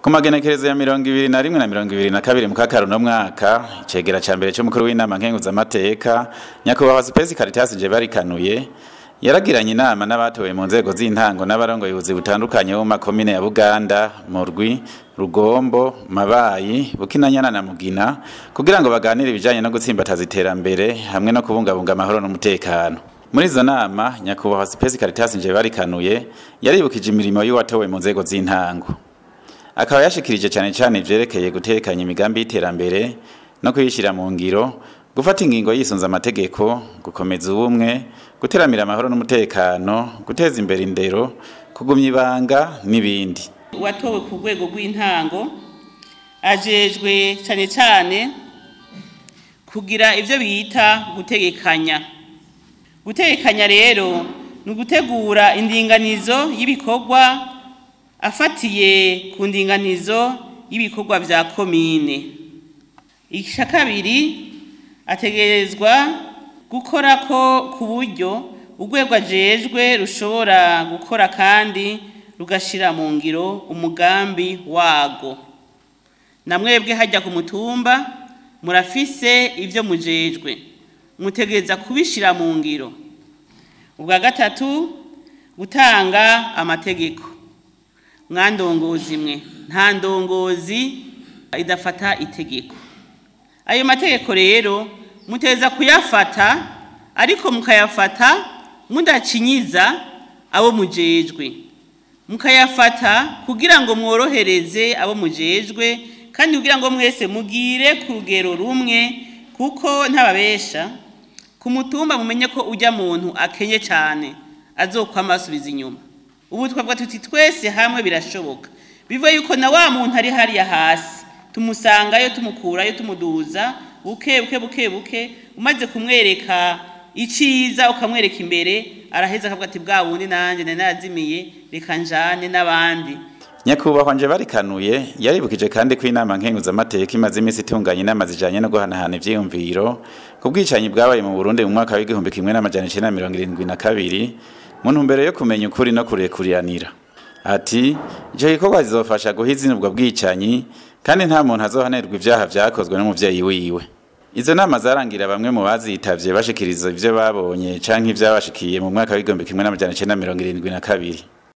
Ku magenekerezo ya 21 na 22 mu kakaruno mwaka, icegera ca mbere c'umukuru w'inama nkenguzamateka, nyakubahwa Supesi Caritas Njebarikanuye, yaragiranye inama n'abatowe mu nzego z'intango n'abarongoye ubuzi butandukanye bo mu makomine ya Buganda, Murwi, Rugombo, Mabayi, Bukinanyana na Mugina, kugira ngo baganire ibijanye no gutsimbataza iterambere hamwe no kubungabunga amahoro n'umutekano. Muri izo nama, nyakubahwa Supesi Caritas Njebarikanuye yaribukije imirimo y'uwatowe mu nzego z'intango. Akaba yashikirije cane cane ivyerekeye gutekanya imigambi y'iterambere no kuyishira mu ngiro, gufata ingingo yisunze amategeko, gukomeza ubumwe, guteramira amahoro n'umutekano, guteza imbere indero, kugumya ibanga n'ibindi. Uwatowe ku rwego rw'intango ajejwe cane cane kugira ivyo bita gutegekanya. Gutegekanya rero ni ugutegura indinganizo y'ibikorwa afatiye ku ndinganizo y'ibikorwa vya komine. Ica kabiri, ategerezwa gukora ko ku buryo urwego ajejwe rushobora gukora kandi rugashira mu ngiro umugambi wago. Namwebwe hajya ku mutumba murafise ivyo mujejwe, mutegereza kubishira mu ngiro. Ubwa gatatu, gutanga amategeko. Mwandongozi mwe, nta ndongozi idafata itegeko. Ayo mategeko rero muteza kuyafata, ariko mukayafata mudacinyiza abo mujejwe, mukayafata kugira ngo mworohereze abo mujejwe, kandi kugira ngo mwese mugire ku rugero rumwe, kuko ntababesha ku mutumba mumenye ko ujya muntu akenye cyane azokwama asubiza inyuma. Ubu twavuga tuti twese hamwe birashoboka, bivuye yuko na wa muntu ari hariya hasi tumusangayo, tumukurayo, tumuduza buke buke buke buke. Umaze kumwereka iciza ukamwereka imbere, araheza akavuga ati bwa wundi nanje nari narazimiye, reka njane n'abandi. Nyakubahwa Njebarikanuye yaribukije kandi ko inama nkenguzamateka imaze iminsi itunganya inama zijanye no guhanahana ivyiyumviro ku bwicanyi bwabaye mu Burundi mu mwaka w'1972, mu ntumbero yo kumenya ukuri no kurekuriranira. Ati ico gikorwa zizofasha guha izina ubwo bwicanyi, kandi nta muntu azohanerwa ivyaha vyakozwe n'umuvyeyi wiwe. Izo nama zarangira bamwe mu bazitavye bashikiriza ivyo babonye canke ivyabashikiye mu mwaka w'1972.